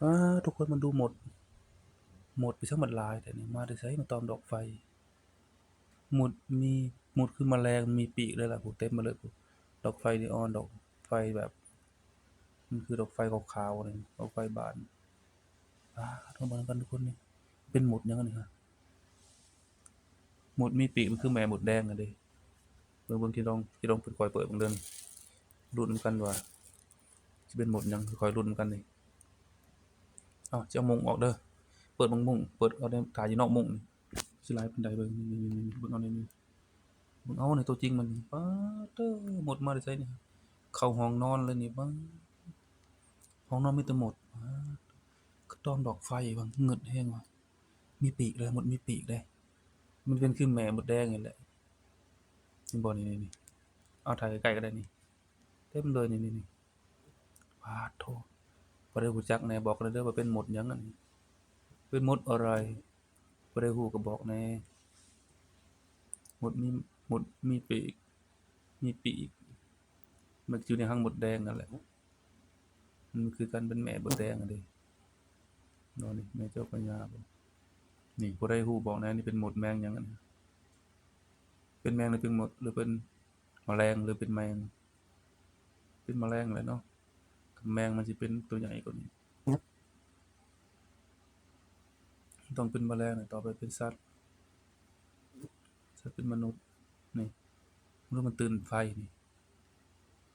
ອ້າ ທຸກຄົນມາດູມົດ ມົດໄປຊະໝົດຫຼາຍແທ້ນີ້ ມາແຕ່ໃສມາຕອມດອກໄຟ. ມົດມີ ມົດຄືມະແລງ ມີປີກເລີຍລະ ຜູ້ເຕັມມາເລີຍ ຜູ້ ດອກໄຟນີອອນ ດອກໄຟແບບ ມັນຄືດອກໄຟຂາວໆນີ້ ດອກໄຟບານ. ອ້າ ເຮົາເບິ່ງນຳກັນທຸກຄົນນີ້ ເປັນມົດຫຍັງອັນນີ້ຮະ? ມົດມີປີກ ມັນຄືແມ່ມົດແດງຫັ້ນເດ້. ເບິ່ງ ເບິ່ງ ຊິລອງ ຊິລອງເປີດ ຂ້ອຍເປີດເບິ່ງເດີ ລຸ້ນນຳກັນວ່າ ຊິເປັນມົດຫຍັງ ຂ້ອຍລຸ້ນນຳກັນນີ້. ເອົ້າ ຊິເອົາມຸ້ງອອກເດີ ເປີດເບິ່ງມຸ້ງ ເປີດເອົາແຕ່ຖ້າຢູ່ນອກມຸ້ງນີ້ ຊິຫຼາຍປານໃດ. ເບິ່ງ ນີ້ໆໆ ເບິ່ງເອົານີ້ ເບິ່ງເອົາໃນໂຕຈິງມັນ ປາດເຕີ ມົດມາແຕ່ໃສນີ້ ເຂົ້າຫ້ອງນອນເລີຍນີ້. ປາດ ຫ້ອງນອນມີແຕ່ມົດ ປາດ ກະຕອມດອກໄຟວ່າ ງຶດແຮງວ່າ ມີປີກເດ້ ມົດມີປີກເດ້ ມັນເປັນຄືແມ່ມົດແດງນີ້ແຫຼະ ເຫັນບໍ່ ນີ້ໆໆ. ເອົາ ຖ່າຍໃກ້ໆກໍໄດ້ນີ້ ເຕັມເລີຍນີ້ໆໆ. ປາດໂທ້ ຜູ້ໃດຮູ້ຈັກແດ່ ບອກກັນເດີວ່າເປັນມົດຫຍັງອັນນີ້ ເປັນມົດອະໄລ? ຜູ້ໃດຮູ້ກໍບອກແດ່. ມົດມີ ມົດມີປີກ ມີປີກ ມັນຢູ່ໃນຮັງມົດແດງນັ້ນແຫຼະ ມັນຄືກັນ ເປັນແມ່ມົດແດງຫັ້ນເດ້ເນາະ. ນີ້ແມ່ເຈົ້າພະຍາບໍ? ນີ້ ຜູ້ໃດຮູ້ບອກແດ່ ນີ້ເປັນມົດແມງຫຍັງອັນນີ້? ເປັນແມງ ຫຼື ເປັນມົດ ຫຼື ເປັນ ມະແລງ ຫຼື ເປັນແມງ? ເປັນມະແລງແຫຼະເນາະ ຄັນແມງມັນຊິເປັນໂຕໃຫຍ່ກວ່ານີ້ ຕ້ອງເປັນມະແລງ ຕໍ່ໄປເປັນສັດ ສັດເປັນມະນຸດ ນີ້ ມະນຸດມັນຕື່ນໄຟນີ້.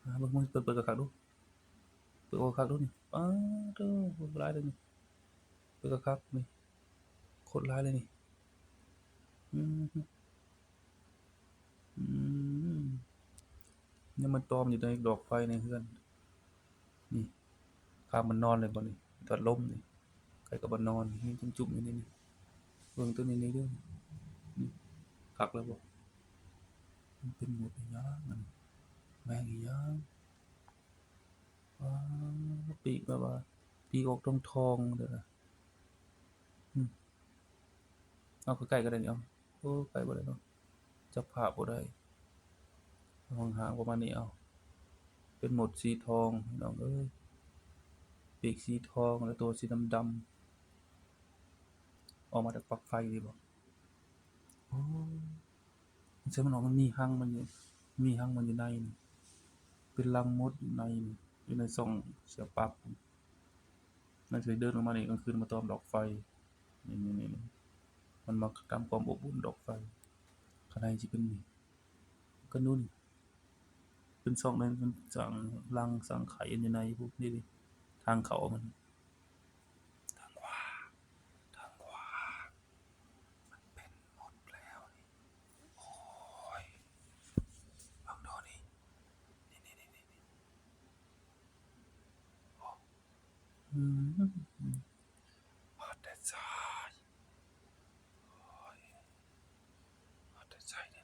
ຫາເບິ່ງ ເບິ່ງ ເປີດ ເປີດຄັກໆດູ ເປີດຄັກໆດູນີ້ ປາດໂທ້ ຫຼາຍເລີຍນີ້ ເປີດຄັກໆນີ້ ໂຄດຫຼາຍເລີຍນີ້ ອືມ ອືມ ຍັງມາຕອມຢູ່ໃນດອກໄຟໃນເຮືອນ ນີ້ ຄາບມັນນອນເລີຍບໍ່ນີ້ ຕອນລົມນີ້ ໃກ້ກັບບ່ອນນອນ ມີຈຸ້ມໆຢູ່ໃນນີ້ ເບິ່ງໂຕນີ້ເດີ ນີ້ ຄັກແລ້ວບໍ່? ມັນເປັນມົດອີຫຍັງ ແມງອີຫຍັງ? ອ້າ ປີກແບບວ່າ ປີກອອກທອງໆເດີ ອືມ ເອົາໃກ້ໆກໍໄດ້ນີ້ ເອົາ ໂອ້ ໃກ້ບໍ່ໄດ້ເນາະ ຈັບພາບບໍ່ໄດ້ ຫ່າງໆປະມານນີ້ ເອົາ ເປັນມົດສີທອງ ພີ່ນ້ອງເອີຍ ປີກສີທອງ ແລະ ຕົວສີດຳໆ ອອກມາຈາກປລັກໄຟນີ້ບໍ? ໂອ້ ໃສ່ມັນອອກ ມັນມີຮັງມັນຢູ່ ມີຮັງມັນຢູ່ໃນນີ້ ເປັນລັງມົດຢູ່ໃນນີ້ ຢູ່ໃນຊ່ອງສຽບປລັກ. ມັນຊິເດີນອອກມານີ້ ກາງຄືນມາຕອມດອກໄຟ ນີ້ໆໆ ມັນມັກຕາມຄວາມອົບອຸ່ນດອກໄຟ ຂ້າງໃນຊິເປັນນີ້ ກັນດູນີ້ ເປັນຊ່ອງໃນ ມັນສ້າງລັງສ້າງໄຂ່ຢູ່ໃນພວກນີ້ ທາງເຂົ້າມັນ ທາງຂວາ ທາງຂວາ ມັນເປັນໝົດແລ້ວນີ້ ໂອ້ຍ ເບິ່ງດູນີ້ ນີ້ໆໆໆ ໂອ້ ອືມ ຮອດແຕ່ຊາຍ ໂອ້ຍ ຮອດແຕ່ຊາຍແລ້